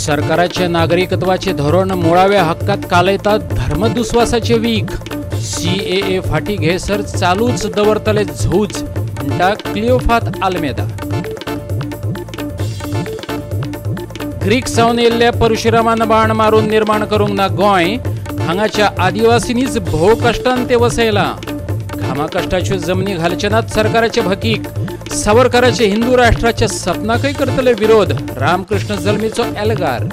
सरकाराचे नागरिकत्वाचे धोरण मुळाव्या हक्कात कालयता धर्मदुस्वासाचे वीख. सीएए फाटी घेसर चालूच दवरतले झूज म्हणटा क्लियोफात आल्मेदा. ग्रीक सावन येयल्ल्या परशुरामान बाण मारून निर्माण करूंक ना गोंय, हांगाच्या आदिवासींनीच भोव कश्टान ते वसयलां. घामा कश्टाच्यो जमनी घालचे नात सरकाराचे भकीक. सावरकराचे हिंदू राष्ट्राच्या सपनाकय करतले विरोध, रामकृष्ण जल्मीचो एल्गार.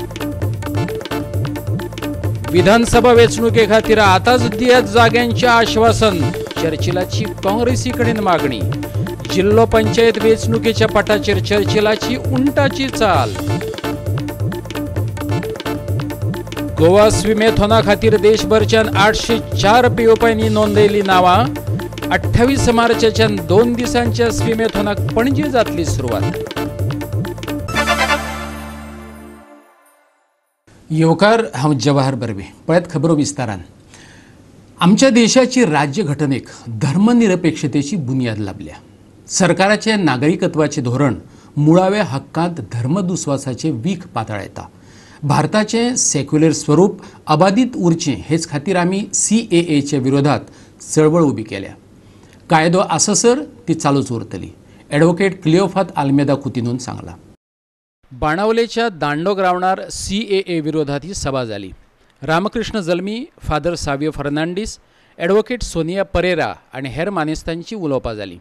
विधानसभा वेंचणुके खातीर आतांच दियात जाग्यांचें आश्वासन, चर्चिलाची काँग्रेसी कडेन मागणी. जिल्लो पंचायत वेंचणुकेच्या पटाचेर चर्चिलाची उंटाची चाल. गोवा स्विमेथॉना खातीर देशभरच्यान 804 पेंवप्यांनी नोंदयली नांवां. 28 मार्चाच्यान 2 दिसांच्या स्विमेथॉनाक पणजे जातली सुरवात. येवकार, हांव जवाहर बर्वे. पळयात खबरो विस्तारान. आमच्या देशाची राज्यघटनेक धर्मनिरपेक्षतेची बुनियाद लाभल्या. सरकाराचे नागरिकत्वाचे धोरण मुळाव्या हक्कांत धर्मदुस्वासाचे वीख पातळायता. भारताचे सेक्युलर स्वरूप अबाधित उरचें हेच खातीर आमी सीएएच्या विरोधात चळवळ उबी केल्या. कायदो आससर ती चालूच उरतली, ॲडव्होकेट क्लियोफात आल्मेदा कुतिनून सांगला. बाणावलेच्या दांडो ग्रावंडार सीएए विरोधात ही सभा जाली. Ramkrishna Jalmi, father Savio Fernandes, advocate Sonia Pereira आनी हेर मानेस्तांची उलोवपां जालीं.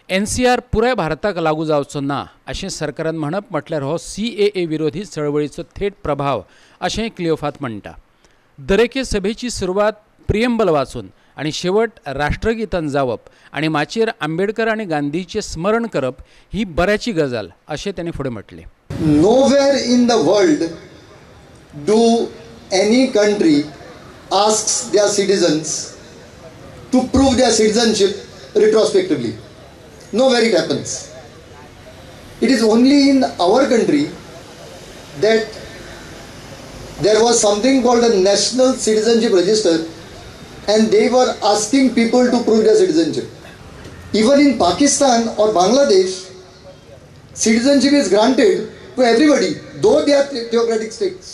एनसीआर पुराय भारताक लागू जावचो ना अशें सरकारान म्हणप म्हटल्यार हो सीएए विरोधी चळवळीचो थेट प्रभाव अशें क्लियोफात म्हणटा. दरेके सभेची सुरवात प्रियंबल वाचून आनी शेवट राष्ट्रगीतान जावप आनी माचयेर आंबेडकर आनी गांधीचें स्मरण करप ही बऱ्याची गजाल अशें ताणें फुडें म्हटलें. Nowhere in the world do any country asks their citizens to prove their citizenship retrospectively. Nowhere it happens. It is only in our country that there was something called a National Citizenship Register, and they were asking people to prove their citizenship. Even in Pakistan or Bangladesh, citizenship is granted to everybody, though they are theocratic states,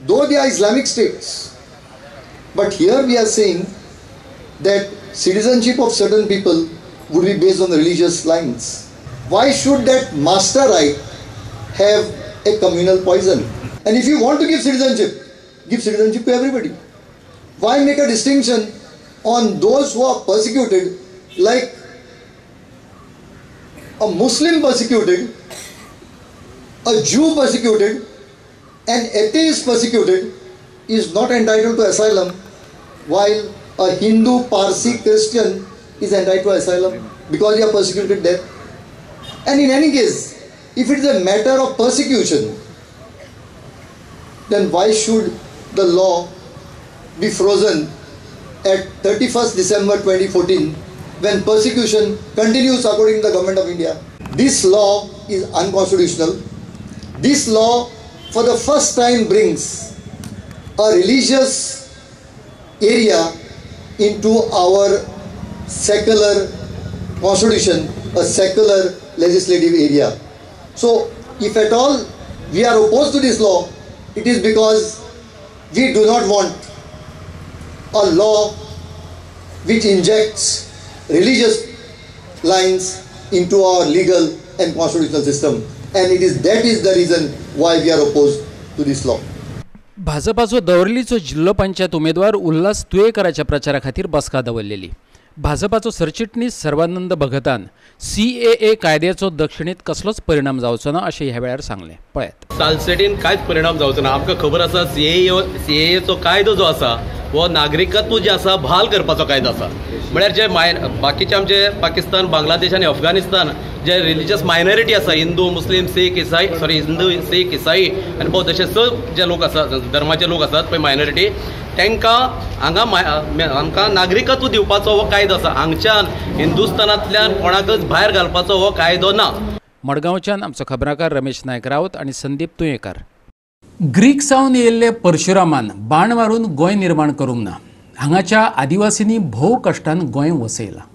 though they are Islamic states. But here we are saying that citizenship of certain people would be based on religious lines. Why should that master right have a communal poison? And if you want to give citizenship to everybody. Why make a distinction on those who are persecuted, like a Muslim persecuted, a Jew persecuted, an atheist persecuted is not entitled to asylum, while a Hindu, Parsi, Christian is entitled to asylum because they are persecuted there. And in any case, if it is a matter of persecution, then why should the law be frozen at 31st December 2014 when persecution continues according to the government of India? This law is unconstitutional. This law for the first time brings a religious area into our secular constitution, a secular legislative area. So if at all we are opposed to this law, it is because we do not want a law which injects religious lines into our legal and constitutional system, and it is that is the reason why we are opposed to this law. भाजपाचो दवर्लीचो जिल्लो पंचायत उमेदवार उल्हास तुयेकराच्या प्रचारा खातीर बसका दवरलेली. भाजपाचो सरचिटणीस Sarvanand भगतान CAA कायद्याचो दक्षिणेत कसलोच परिणाम जावचो ना अशें ह्या वेळार सांगलें. पळयात. सालसेटीन कांयच परिणाम जावचो ना. आमकां खबर आसा सीएएचो कायदो जो आसा हो नागरिकत्व जे आसा बहाल करपाचो कायदो आसा. म्हळ्यार जे बाकीचे आमचे पाकिस्तान, बांगलादेश आनी अफगाणिस्तान जे रिलिजियस मायनॉरिटी आसा, हिंदू, मुस्लीम, सीख, इसाई, सॉरी हिंदू, सीख, इसाई आनी बौद्ध अशे स जे लोक आसात, धर्माचे लोक आसात पळय मायनॉरिटी, तांकां हांगा आमकां नागरिकत्व दिवपाचो हो कायदो आसा. हांगच्यान हिंदुस्थानांतल्यान कोणाकच भायर घालपाचो हो कायदो ना. मडगांवच्यान आमचो खबराकार रमेश नायक रावत आनी संदीप तुयेकर. ग्रीक सावन येयल्ले परशुरामान बाण मारून गोंय निर्माण करूंक ना. हांगाच्या आदिवासींनी भोव कश्टान गोंय वसयलां.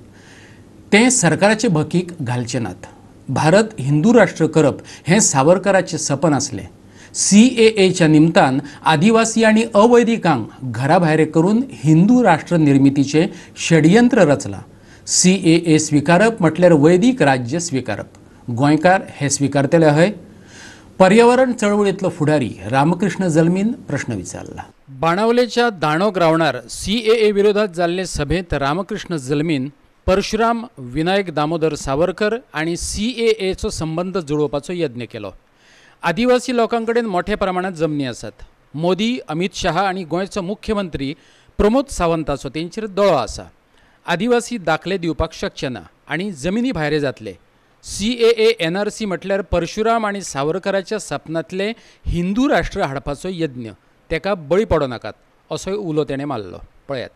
तें सरकाराचे भकीक घालचे नात. भारत हिंदू राष्ट्र करप हें सावरकराचें सपन आसलें. सीएएच्या निमतान आदिवासी आनी अवैदिकांक घराभायर करून हिंदू राष्ट्र निर्मितीचें षडयंत्र रचलां. सीएए स्विकारप म्हटल्यार वैदिक राज्य स्विकारप. गोंयकार हे स्विकारतले हय? पर्यावरण चळवळींतलो फुडारी रामकृष्ण जल्मीन प्रश्न विचारला. बाणावलेच्या दाणो ग्रावंडार सीएए विरोधात जाल्ले सभेंत रामकृष्ण जल्मीन परशुराम विनायक दामोदर सावरकर आनी सीएएचो संबंद जुळोवपाचो यत्न केलो. आदिवासी लोकां कडेन मोठ्या प्रमाणांत जमनी आसात. मोदी, अमित शहा आनी गोंयचो मुख्यमंत्री प्रमोद सावंताचो तेंचेर दोळो आसा. आदिवासी दाखले दिवपाक शकचे ना आनी जमिनी भायरे जातले. सीएए एनआरसी म्हटल्यार परशुराम आनी सावरकराच्या सपनांतले हिंदू राष्ट्र हाडपाचो यज्ञ, तेका बळी पडो नाकात असोय उलो तेणें मारलो. पळयात.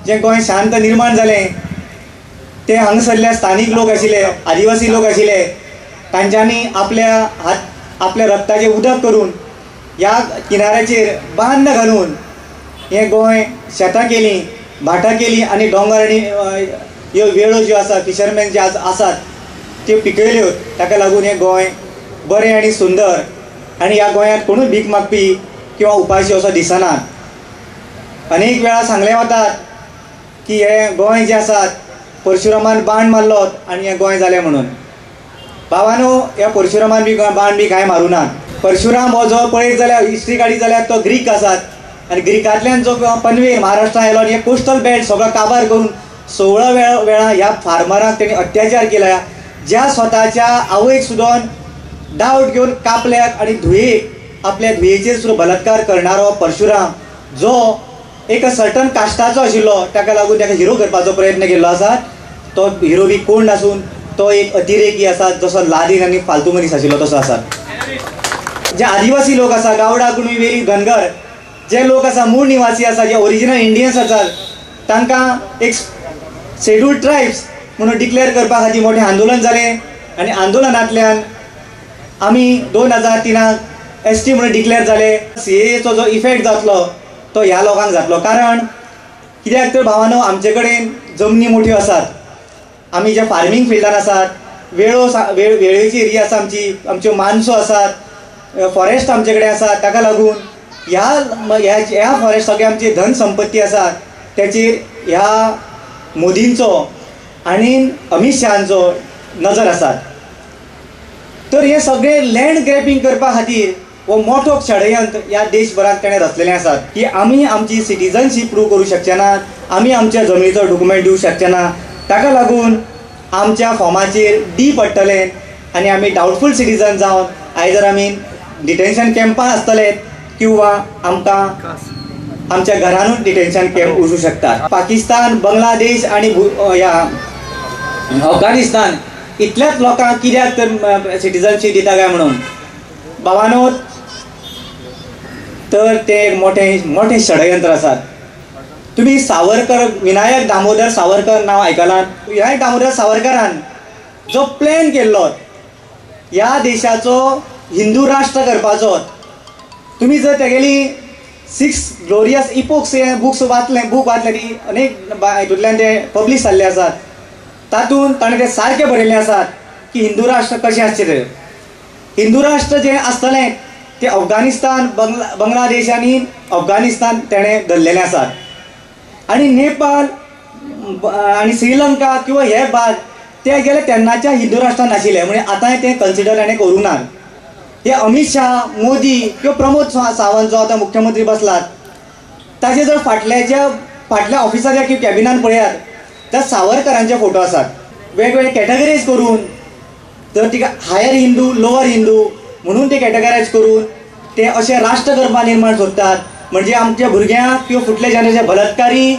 जें गोंय शांत निर्माण जालें ते हांगासरले स्थानीक लोक आशिल्ले, आदिवासी लोक आशिल्ले, तांच्यांनी आपल्या हात आपल्या रक्ताचें उदक करून ह्या किनाऱ्याचेर बांद घालून हें गोंय शेतां केलीं, भाटां केलीं आनी दोंगर आनी ह्यो वेळो ज्यो आसा, फिशरमॅन जे आसात त्यो पिकयल्यो. ताका लागून हें गोंय बरें आनी सुंदर आनी ह्या गोंयांत कोणूय भीक मागपी किंवा उपाशी असो दिसना. अनेक वेळा सांगलें वतात की हें गोंय जें आसात परशुरामान बाण मारलो आनी हें गोंय जालें म्हणून. बाबानो, ह्या परशुरामान बी बाण बी कांय मारूं ना. परशुराम हो जो पळयत जाल्यार हिस्ट्री काडीत जाल्यार तो ग्रीक आसात आनी ग्रीकांतल्यान जो पनवेल महाराष्ट्रांत आयलो आनी हे कोस्टल बेल्ट सगळो काबार करून 16 वेळा ह्या फार्मरांक तेणी अत्याचार केला, ज्या स्वताच्या आवयक सुद्दां डावट घेवन कापल्याक आनी धुयेक आपल्या धुयेचेर सुद्दां बलात्कार करणारो परशुराम जो एक सर्टन कास्टाचो आशिल्लो ताका लागून ताका हिरो करपाचो प्रयत्न केल्लो आसा. तो हिरो बी कोण नासून तो एक अतिरेकी आसा, जसो लादीन आनी फालतू मनीस आशिल्लो तसो आसा. जे आदिवासी लोक आसा, गावडा, कुणबी, वेरी, धनगर जे लोक आसा, मूळ निवासी आसा, जे ओरिजिनल इंडियन्स आसात, तांकां एक शेड्यूल्ड ट्रायब्स म्हणून डिक्लेअर करपा खातीर मोठें आंदोलन जालें आनी आंदोलनांतल्यान आमी 2003 एस टी म्हणून डिक्लेअर जाले. सीएएचो जो इफेक्ट जातलो तो ह्या लोकांक जातलो. कारण कित्याक तर भावानो, आमचे कडेन जमनी मोठ्यो आसात, आमी जे फार्मींग फिल्डान आसात, वेळो वेळेची एरिया आसा आमची, आमच्यो मानसो आसात, फॉरेस्ट आमचे कडेन आसा. ताका लागून ह्या ह्या फॉरेस्ट सगळे आमची धन संपत्ती आसा त्याचेर ह्या मोदींचो आनी अमित शहांचो नजर आसात. तर हे सगळे लँड ग्रॅबिंग करपा खातीर हो मोठो षडयंत्र ह्या देशभरांत ताणें रचलेलें आसात की आमी आमची सिटीजनशीप प्रूव करूं शकचे ना, आमी आमच्या जमनीचो डॉक्युमेंट दिवं शकचे ना. ताका लागून आमच्या फॉर्माचेर डी पडटलें आनी आमी डावटफूल सिटीजन जावन आयदर आमी डिटेन्शन कॅम्पान आसतले किंवा आमकां आमच्या घरानूच डिटेन्शन कॅम्प वचूं शकतात. पाकिस्तान, बांगलादेश आनी ह्या अफगाणिस्तान इतल्याच लोकांक कित्याक तर सिटीजनशीप दिता काय म्हणून बाबानो, तर ते एक मोठें मोठें षडयंत्र आसात. तुमी सावरकर, विनायक दामोदर सावरकर नांव आयकलां? विनायक दामोदर सावरकरान जो प्लॅन केल्लो ह्या देशाचो हिंदू राष्ट्र करपाचो, तुमी जर तेगेली 6 ग्लोरियस इपोक्स हे बुक्स वाचले, बूक वाचले ती अनेक हितूंतल्यान ते पब्लीश जाल्ले आसात, तातूंत ताणें ते सारकें बरयल्लें आसात की हिंदू राष्ट्र कशें आसचें तें. हिंदू राष्ट्र जें आसतलें तें अफगाणिस्तान, बांगलादेश आनी अफगाणिस्तान तेणें धरलेलें आसात आनी नेपाळ आनी श्रीलंका किंवा हे भाग ते गेले तेन्नाच्या हिंदू राष्ट्रान नाशिल्ले, म्हणजे आतांय तें कन्सिडर ताणें करूंक ना. हे अमित शाह, मोदी किंवा प्रमोद सावंत जो आतां मुख्यमंत्री बसलात ताजे जर फाटल्या ऑफिसाच्या किंवा कॅबिनान पळयात तर सावरकरांचे फोटो आसात. वेगवेगळे कॅटेगरायज करून तर तिका हायर हिंदू, लोअर हिंदू म्हणून ते कॅटेगरायज करून ते अशें राष्ट्र करपा निर्माण सोदतात. म्हणजे आमच्या भुरग्यांक किंवा फुडल्या जनरेशन बलात्कारी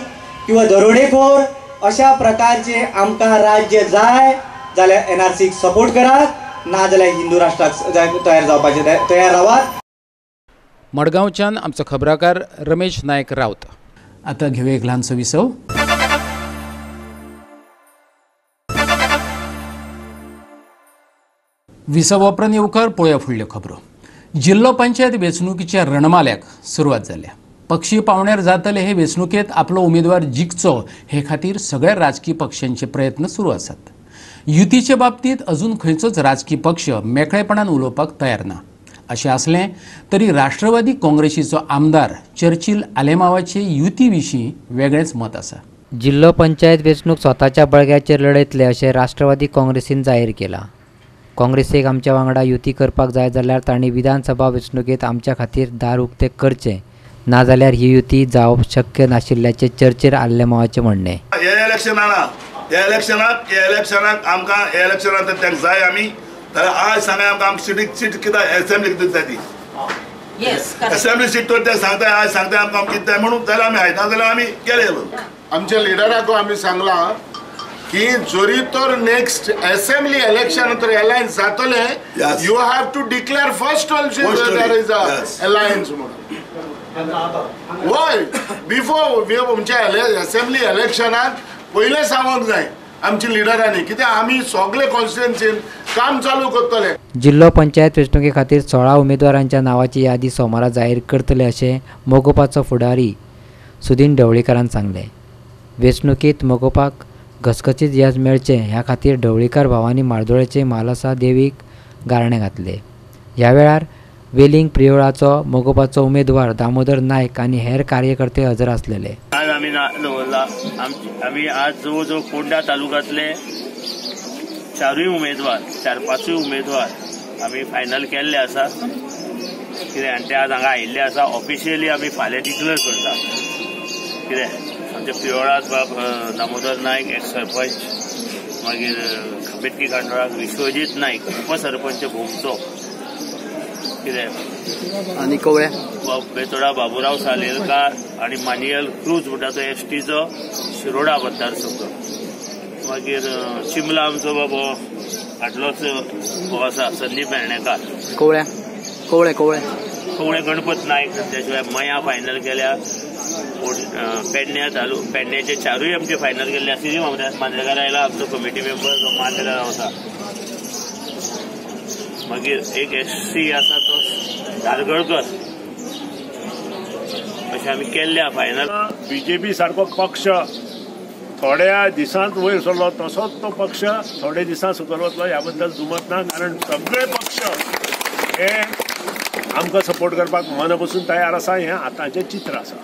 किंवा दरोडेखोर अशा प्रकारचे आमकां राज्य जाय जाल्यार एनआरसीक सपोर्ट करात, ना जाल्यार हिंदू राष्ट्राक तयार जावपाचे तयार रावात. मडगांवच्यान आमचो खबराकार रमेश नायक रावत. आतां घेवया एक ल्हानसो विसव. विसव उपरांत येवकार पळोवया फुडल्यो खबरो. जिल्लो पंचायत वेंचणुकीच्या रणमाल्याक सुरवात जाल्या. पक्षीय पावण्यार जातले हे वेंचणुकेंत आपलो उमेदवार जिखचो हे खातीर सगळ्या राजकी पक्षांचे प्रयत्न सुरू आसात. युतीचे बाबतींत अजून खंयचोच राजकी पक्ष मेकळेपणान उलोवपाक तयार ना. अशें आसलें तरी राष्ट्रवादी काँग्रेसीचो आमदार चर्चिल आलेमावाचे युती विशीं वेगळेंच मत आसा. जिल्लो पंचायत वेंचणूक स्वताच्या बळग्याचेर लढयतले अशें राष्ट्रवादी काँग्रेसीन जाहीर केलां. काँग्रेसीक आमच्या वांगडा युती करपाक जाय जाल्यार तांणी विधानसभा वेंचणुकेंत आमच्या खातीर दार उक्तें करचें, नाजाल्यार ही युती जावप शक्य नाशिल्ल्याचें चर्चिल आलेमावाचें म्हणणें. हे इलेक्शनाक आमकां हे इलेक्शनाक तांकां जाय आमी जाल्यार आज सांगाय आमकां आमकां सीट सीट कितें एसेंब्ली कितें जाय ती एसेंब्ली सीट तर ते सांगताय आज सांगताय आमकां कितें जाय म्हणून जाल्यार आमी आयना जाल्यार आमी गेले. आमच्या लिडराक आमी सांगलां की जरी तर नेक्स्ट असेंब्ली इलेक्शन तर अलायन्स जातले, you have to declare first also there is a alliance म्हणून. वय बिफोर आमच्या असेंब्ली इलेक्शनाक पयलें सांगूंक जाय आमच्या लिडरांनी कित्याक आमी सगळे कॉन्स्टिट्युएन्सीन काम चालू करतले. जिल्लो पंचायत वेंचणुके खातीर 16 उमेदवारांच्या नांवाची यादी सोमारा जाहीर करतले अशें मगोपाचो फुडारी सुदीन ढवळीकारान सांगलें. वेंचणुकेंत मगोपाक घसघशीत येस मेळचें ह्या खातीर ढवळीकार भावांनी मार्दोळेचे म्हालसा देवीक गारणें घातलें. ह्या वेळार वेलिंग प्रियोळाचो मगोपाचो उमेदवार दामोदर नायक आनी हेर कार्यकर्ते हजर आसलेले. आज आमी दवरला आमी आज जवळ जवळ फोंडा तालुक्यांतले चारूय उमेदवार, 4-5 उमेदवार आमी फायनल केल्ले आसा कितें, आनी ते आज हांगा आयिल्ले आसा. ऑफिशियली आमी फाल्यां डिक्लेअर करता कितें. आमच्या प्रियोळांत बाब दामोदर नायक एक सरपंच, मागीर बेतकी खांडोळाक विश्वजीत नायक उपसरपंच भोमचो कितें, आनी कवळ्या बेतोडा बाबुराव सालेलकार आनी मानियल क्रूज म्हणटा तो एसटीचो शिरोडा मतदारसंघ, मागीर चिमला आमचो बाबो हाडलोच हो आसा संदीप वेर्णेकार, कवळ्या कवळे कवळे कवळे गणपत नायक, त्या शिवाय मया फायनल केल्या, पेडण्या तालु पेडण्याचे चारूय आमचे फायनल केल्ले आसा. मांद्रेकार आयला आमचो कमिटी मेंबर जो मांद्रेकार आसा, मागीर एक एससी आसा तो धारगळकर, अशें आमी केल्ले फायनल. बीजेपी सारको पक्ष थोड्या दिसांत वयर सरलो तसोच तो पक्ष थोडे दिसां सकयल वतलो ह्या बद्दल दुमत ना, कारण सगळे पक्ष हे आमकां सपोर्ट करपाक मना पसून तयार आसा. हें आतांचें चित्र आसा,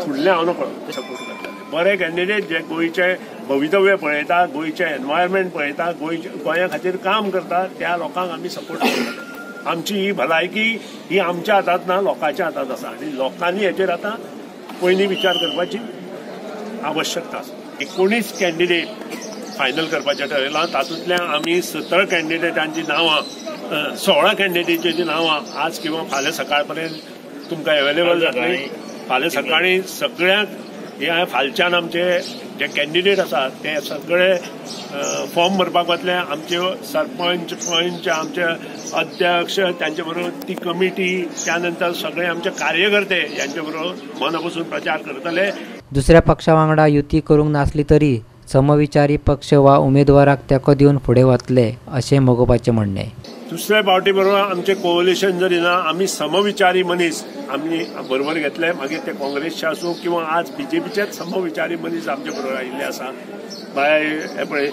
फुडलें हांव नकळो. सपोर्ट करतले बरे कॅन्डिडेट जे गोंयचें भवितव्य पळयता, गोंयचें एनवायरमेंट पळयता, गोंया खातीर काम करता त्या लोकांक आमी सपोर्ट करतले. आमची ही भलायकी ही आमच्या हातांत ना, लोकांच्या हातांत आसा आनी लोकांनी हेचेर आतां पयलीं विचार करपाची आवश्यकता आसा. 19 कॅन्डिडेट फायनल करपाचें ठरयलां, तातूंतल्यान आमी 17 कॅन्डिडेटांची नांवां, 16 कॅन्डिडेटांची नांवां आज किंवा फाल्यां सकाळ पर्यंत तुमकां अवेलेबल जातली. फाल्यां सकाळीं सगळ्यांक हे फालच्यान आमचे जे कॅन्डिडेट आसात ते सगळे फॉर्म भरपाक वतले. आमचे सरपंच, पंच, आमचे अध्यक्ष त्यांचे बरोबर ती कमिटी, त्यानंतर सगळे आमचे कार्यकर्ते यांचे बरोबर मना पसून प्रचार करतले. दुसऱ्या पक्षा वांगडा युती करूंक नासली तरी समविचारी पक्ष वा उमेदवाराक तेंको दिवन फुडें वतले अशें मगोपाचें म्हणणें. दुसऱ्या पावटी बरोबर आमचें कोलिशन जरी ना, आमी समविचारी मनीस आमी बरोबर घेतले, मागीर ते काँग्रेसचे आसूं किंवा आज बीजेपीचेच समविचारी मनीस आमचे बरोबर आयिल्ले आसा. बाय हे पळय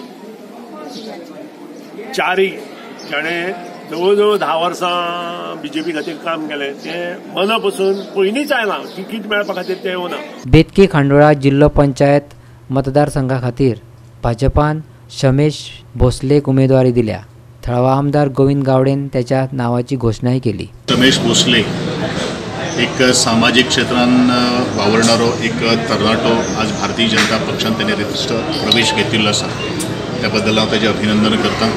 चारी जाणें जवळ जवळ 10 वर्सां बीजेपी खातीर काम केलें ते मना पसून पयलींच आयलां, तिकीट मेळपा खातीर ते येवना. बेतकी खांडोळा जिल्लो पंचायत मतदारसंघा खातीर भाजपान शमेश भोसलेक उमेदवारी दिल्या. थळावा आमदार गोविंद गावडेन त्याच्या नावाची घोषणाही केली. रमेश भोसले एक सामाजिक क्षेत्रान वावरणारो एक तरणाटो आज भारतीय जनता पक्षान त्याने प्रवेश घेतिल्लो आसा, त्या बद्दल हांव ताजें अभिनंदन करता.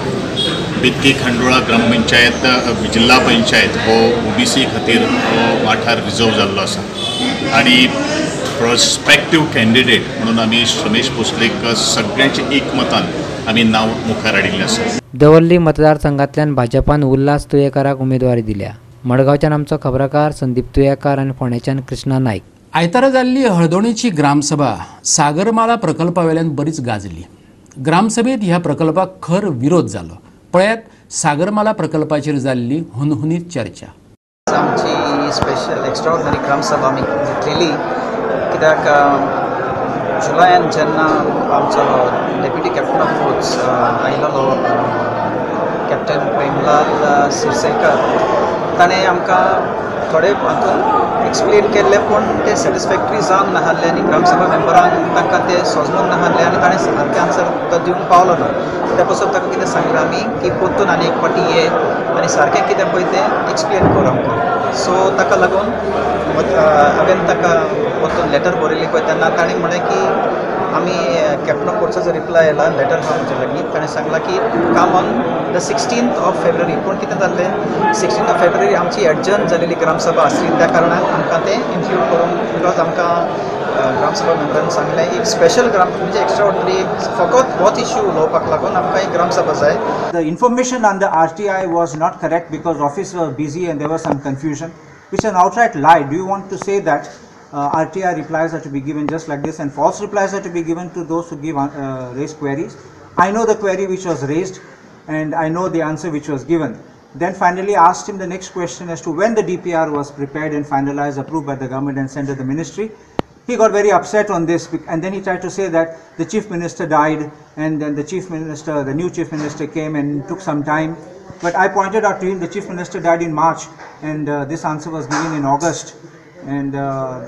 बेतकी खांडोळा ग्रामपंचायत जिल्हा पंचायत हो ओबीसी खातीर हो वाठार रिजर्व जाल्लो आसा आनी प्रोस्पेक्टीव कॅन्डिडेट म्हणून आमी रमेश भोसलेक सगळ्यांच्या एकमतान आमी नांव मुखार हाडिल्लें आसा. दवर्ली मतदारसंघांतल्यान भाजपान उल्हास तुयेकाराक उमेदवारी दिल्या. मडगांवच्यान आमचो खबराकार संदीप तुयेकार आनी फोंडेच्यान कृष्णा नायक. आयतारा जाल्ली हळदोणेची ग्रामसभा सागरमाला प्रकल्पावेल्यान बरीच गाजली. ग्रामसभेत ह्या प्रकल्पाक खर विरोध जालो. पळयात सागरमाला प्रकल्पाचेर जाल्ली हुनहुनीत चर्चा. आमची स्पेशल एक्स्ट्राऑर्डिनरी ग्रामसभा आमी घेतलेली कित्याक जुलयान जेन्ना आमचो डेप्युटी कॅप्टन ऑफ फोर्स आयिल्लो कॅप्टन प्रेमलाल सिरसेकर ताणें आमकां थोडे हातून एक्सप्लेन केल्लें पूण तें सॅटिस्फॅक्टरी जावंक नासलें आनी ग्रामसभा मेंबरांक तांकां तें सोजमूंक नासलें आनी ताणें सारकें आन्सर तो दिवंक पावलो ना. त्या पासून ताका कितें सांगलें आमी की परतून आनी एक फावटी ये आनी सारकें कितें पळय तें एक्सप्लेन कर आमकां. सो ताका लागून हांवें ताका परतून लेटर बरयली पळय तेन्ना ताणें म्हणलें की आमी कॅप्टन ऑफ पोर्ट्साचो रिप्लाय आयला लेटर आहा आमच्या लागीं. ताणें सांगलां की come on the 16th of February. पूण कितें जाल्लें 16th of February आमची एडजर्न जालेली ग्रामसभा आसली त्या कारणान आमकां तें इन्क्लूड करूंक because आमकां ग्रामसभा मेंबरान सांगलें एक स्पेशल ग्राम म्हणजे एक्स्ट्रा ऑर्डिनरी फकत होच इश्यू उलोवपाक लागून आमकां एक ग्रामसभा जाय. The information on the RTI was not correct because office was busy and there was some confusion, which is an outright lie. Do you want to say that RTI replies are to be given just like this and false replies are to be given to those who give raise queries? I know the query which was raised and I know the answer which was given. Then finally asked him the next question as to when the DPR was prepared and finalized, approved by the government and sent to the ministry. He got very upset on this, and then he tried to say that the chief minister died and then the chief minister, the new chief minister came and took some time. But I pointed out to him the chief minister died in March and this answer was given in August. And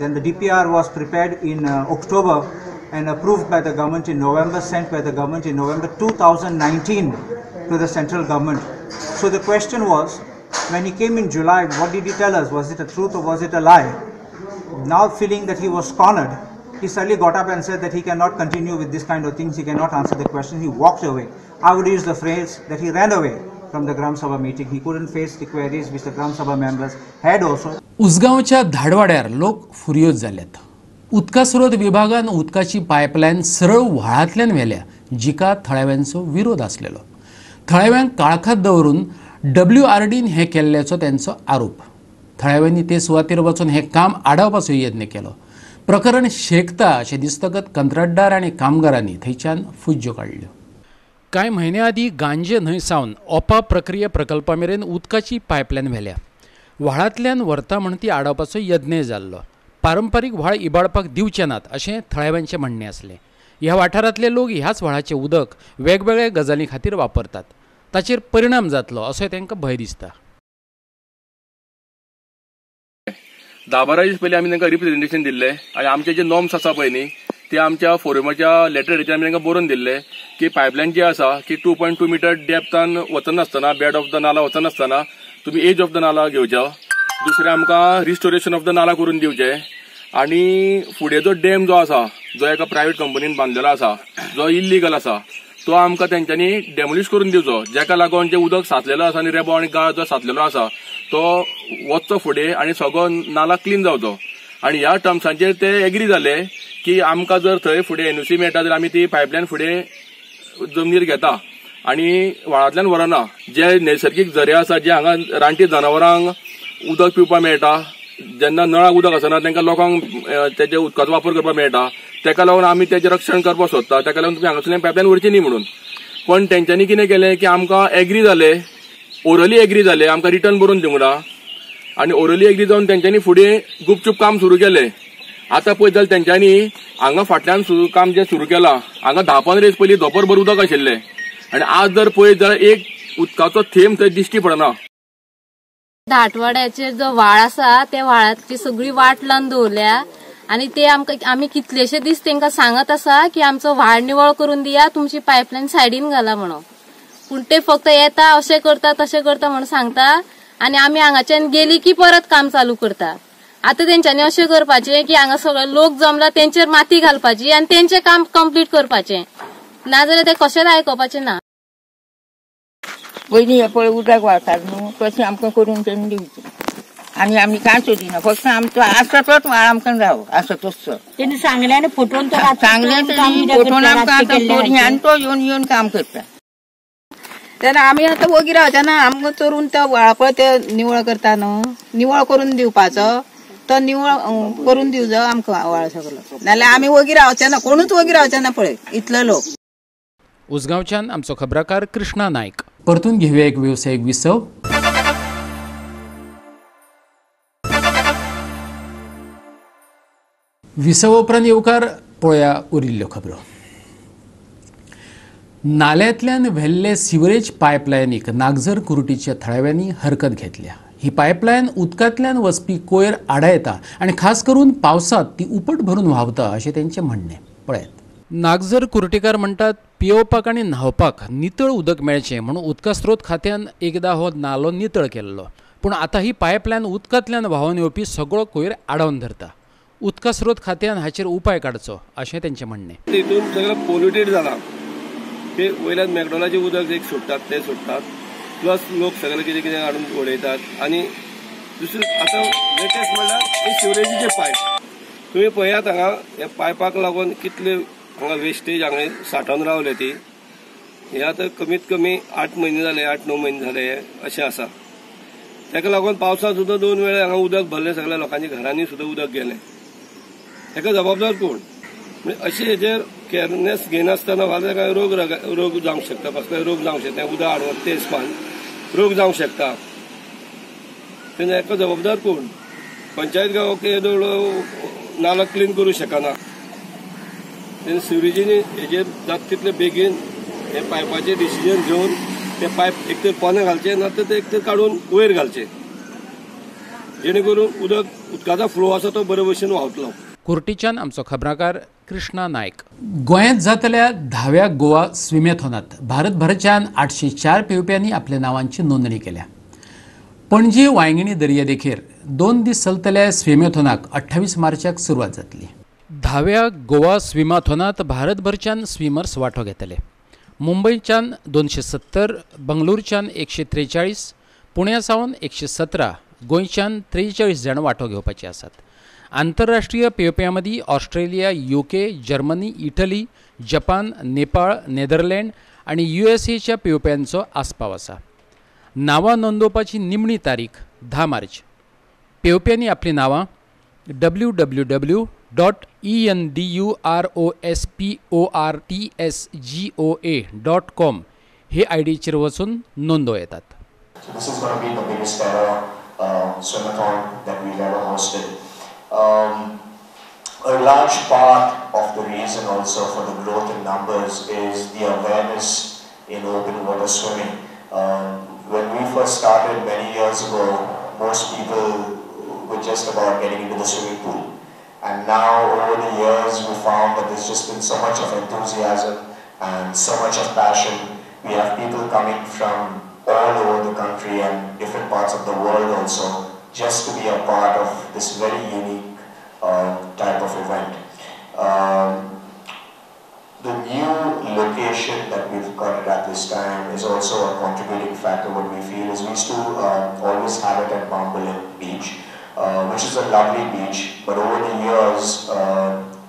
then the DPR was prepared in October and approved by the government in November, sent by the government in November 2019 to the central government. So the question was, when he came in July, what did he tell us? Was it a truth or was it a lie? Now feeling that he was cornered, he suddenly got up and said that he cannot continue with this kind of things, he cannot answer the question, he walked away. I would use the phrase that he ran away from the Gram Sabha meeting. He couldn't face the queries which the Gram Sabha members had also. उसगांवच्या धाडवाड्यार लोक फुर्योज जाल्यात. उदका स्रोत विभागान उदकाची pipeline सरळ व्हाळांतल्यान व्हेल्या, जिका थळाव्यांचो विरोध आसलेलो. थळाव्यांक काळखात दवरून WRDन हें केल्ल्याचो तेंचो आरोप. थळाव्यांनी ते सुवातेर वचून हें काम आडावपाचो यत्न केलो. प्रकरण शेकता अशें दिसतकच कंत्राटदार आनी कामगारांनी थंयच्यान फुज्ज्यो काडल्यो. कांय म्हयन्या आदीं गांजे न्हंय सावन ओपा प्रक्रिया प्रकल्पा मेरेन उदकाची पायपलायन व्हेल्या. व्हाळांतल्यान व्हरता म्हण ती आडावपाचो यत्नय जाल्लो. पारंपारीक व्हाळ इबाडपाक दिवचे नात अशें थळाव्यांचें म्हणणें आसलें. ह्या वाठारांतले लोक ह्याच व्हाळाचें उदक वेगवेगळ्या गजालीं खातीर वापरतात. ताचेर परिणाम जातलो असो तांकां भंय दिसता. 10-12 दीस पयलीं आमी तांकां रिप्रेझेंटेशन दिल्लें आनी आमचे जे नॉर्म्स आसा पळय न्ही ते आमच्या फोरमाच्या लेटराचेर आमी तांकां बरोवन दिल्ले की पायपलायन जी आसा की 2.2 मिटर डेप्थान वचनासतना, बेड ऑफ the नाला वचनासतना तुमी एज ऑफ the नाला घेवचो. दुसरें आमकां रिस्टोरेशन ऑफ the नाला करून दिवचें आनी फुडें जो डॅम जो आसा, जो एका प्रायवेट कंपनीन बांदलेलो आसा, जो इल्लीगल आसा, तो आमकां तेंच्यांनी डेमोलिश करून दिवचो, जेका लागून जें उदक साचलेलो आसा आनी रेबो आनी गाळ जो साचलेलो आसा तो वचचो फुडें आनी सगळो नाला क्लीन जावचो. आनी ह्या टर्म्सांचेर ते एग्री जाले की आमकां जर थंय फुडें NOC मेळटा जाल्यार आमी ती पायपलायन फुडें जमनीर घेता आनी व्हाळांतल्यान व्हरना. जे नैसर्गीक झरे आसा, जे हांगा रानटी जनावरांक उदक पिवपाक मेळटा, जेन्ना नळाक उदक आसना तांकां लोकांक तेजे उदकाचो वापर करपाक मेळटा, तेका लागून आमी तेजें रक्षण करपाक सोदता, तेका लागून तुमी हांगासरल्यान पायपलायन व्हरची न्ही म्हणून. पण तेंच्यांनी कितें केलें की आमकां एग्री जाले, ओरली एग्री जाले, आमकां रिटर्न बरोवन दिवंक ना आनी ओरली एग्री जावन तेंच्यांनी फुडें गुपचूप काम सुरू केलें. आतां पळयत जाल्यार तेंच्यांनी हांगा फाटल्यान काम जें सुरू केलां, हांगा 10-15 दीस पयलीं धोंपरभर उदक आशिल्लें आनी आज जर पळयत जाल्यार एक उदकाचो थेंब थंय दिश्टी पडना. धाटवाड्याचेर जो व्हाळ आसा त्या व्हाळाची सगळी वाट लावन दवरल्या आनी ते आमकां आमी कितलेशे दीस तांकां सांगत आसा की आमचो व्हाळ निवळ करून दिया, तुमची पायपलायन सायडीन घाला म्हणून. पूण ते फक्त येता अशें करता तशें करता म्हणून सांगता आनी आमी हांगाच्यान गेली की परत काम चालू करता. आतां तेंच्यांनी अशें करपाचें की हांगा सगळे लोक जमला तेंचेर माती घालपाची आनी तेंचें काम कंप्लीट करपाचें, नाजाल्यार ते कशेंच आयकुपाचें ना. पयलीं हें पळय उदक व्हांवतात न्हू तशें आमकां करून तेणी दिवचें आनी आमी कांय सोदिना, फक्त आमचो आसा तोच व्हाळ आमकां जावो आसा तसो. तेणी सांगलें आनी फटोवन सांगलें तेणी फटोवन आमकां आतां आनी तो येवन येवन काम करता. तेन्ना आमी आतां वगी रावचे ना, आमकां चोरून तो व्हाळ पळय ते निवळ करता न्हू, निवळ करून दिवपाचो, तो निवळ करून दिवचो आमकां व्हाळ सगलो, नाल्यार आमी वगी रावचे ना, कोणूच वगी रावचे ना पळय इतलो लोक. उसगांवच्यान आमचो खबराकार कृष्णा नायक. परतून घेऊया एक वेवसायीक विसव. विसव उपरांत येवकार पळया उरिल्ल्यो खबरो. नाल्यांतल्यान व्हेल्ले सिवरेज पायपलायनीक नागझर कुर्टीच्या थळाव्यांनी हरकत घेतल्या. ही पायपलायन उदकांतल्यान वचपी कोयर आडायता आनी खास करून पावसांत ती उपट भरून व्हांवता अशें तेंचें म्हणणें. पळयात. नागझर कुर्टीकार म्हणटात पियोवपाक आनी न्हांवपाक नितळ उदक मेळचें म्हणून उदका स्रोत खात्यान एकदां हो नालो नितळ केल्लो, पूण आतां ही पायपलायन उदकांतल्यान व्हांवन येवपी सगळो कोयर आडावन धरता. उदका स्रोत खात्यान हाचेर उपाय काडचो अशें तेंचें म्हणणें. तितून सगळें पोल्युटेड जालां. ते वयल्यान मॅकडॉलाचें उदक एक सोडटात तें सोडटात, प्लस लोक सगळे कितें कितें हाडून उडयतात. आनी दुसरें आतां लेटेस्ट म्हणल्यार सिवरेजीचे पायप. तुमी पळयात हांगा ह्या पायपाक लागून कितले हांगा वेस्टेज हांगा सांठोवन रावले ती. हे आतां कमीत कमी 8 म्हयने जाले, 8-9 म्हयने जाले अशें आसा. ताका लागून पावसांत सुद्दां 2 वेळा हांगा उदक भरलें, सगळ्या लोकांच्या घरांनी सुद्दां उदक गेलें. ताका जबाबदार कोण? म्हणजे अशें हेजेर केअरनेस घेनासतना फाल्यां काय रोग जावंक शकता, कसलोय रोग जावंक शकता, उदक हाडवप ते हिसपान रोग जावंक शकता. तेन्ना हेका जबाबदार कोण? पंचायत गांव येदोळ नाला क्लीन करूं शकना. तेन्ना सिवरेजीनी हेजेर जाता तितले बेगीन हे पायपाचें डिसिजन घेवन ते पायप एक तर पोंदा घालचे ना तर ते एक तर काडून वयर घालचे, जेणे करून उदकाचो फ्लो आसा तो बरे भशेन व्हांवतलो. कुर्टीच्यान आमचो खबराकार कृष्णा नायक. गोंयांत जातल्या 10व्या गोवा स्विमेथॉनांत भारतभरच्यान 804 पेंवप्यांनी आपल्या नांवांची नोंदणी केल्या. पणजे वांयगिणी दर्यादेगेर 2 दीस चलतल्या स्विमेथॉनाक 28 मार्चाक सुरवात जातली. 10व्या गोवा स्विमाथॉनांत भारतभरच्यान स्विमर्स वांटो घेतले. मुंबयच्यान 270, बंगळुरूच्यान 143, पुण्या सावन 117, गोंयच्यान 43 जाण वांटो घेवपाचे आसात. आंतरराष्ट्रीय पेंवप्यां मदीं Australia, UK, Germany, Italy, Japan, Nepal, Netherland आनी USAच्या पेंवप्यांचो आस्पाव आसा. नांवां नोंदोवपाची निमणी तारीख 10 मार्च. पेंवप्यांनी आपलीं नांवां www.endurosportsgoa.com हे आयडीचेर वचून नोंदोवं येतात. So this is going to be the biggest ever swimathon that we've ever hosted. A large part of the reason also for the growth in numbers is the awareness in open water swimming. When we first started many years ago, most people were just about getting into the swimming pool. And now over the years we found that there's just been so much of enthusiasm and so much of passion. We have people coming from all over the country and different parts of the world also, just to be a part of this very unique type of event. The new location that we've got it at this time is also a contributing factor. What we feel is we used to always have it at Bambolim Beach, which is a lovely beach, but over the years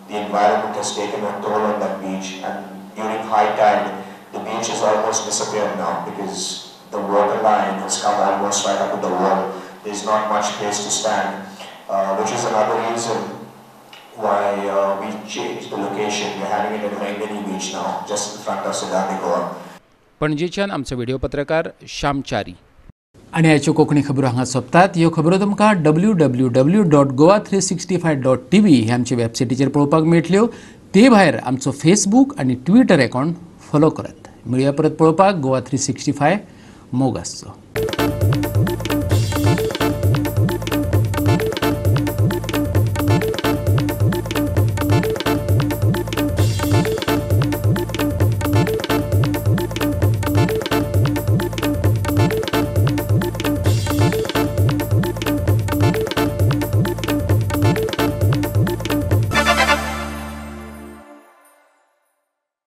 the environment has taken a toll on that beach, and during high tide the beach has almost disappeared now because the water line has come almost right up to the wall. There's not much place to stand, which is another reason why we changed the location. We're having it at Vaingani Beach now, just in front of Siddharthi Goa. पणजेच्यान आमचो video पत्रकार श्यामचारी. आनी आयच्यो कोंकणी खबरो हांगा सोंपतात. ह्यो खबरो तुमकां www.goa365.tv हे आमचे वेबसायटीचेर पळोवपाक मेळटल्यो. ते भायर आमचो फेसबूक आनी ट्विटर अकावंट फॉलो करात. मेळया परत पळोवपाक गोवा 365. मोग आसचो.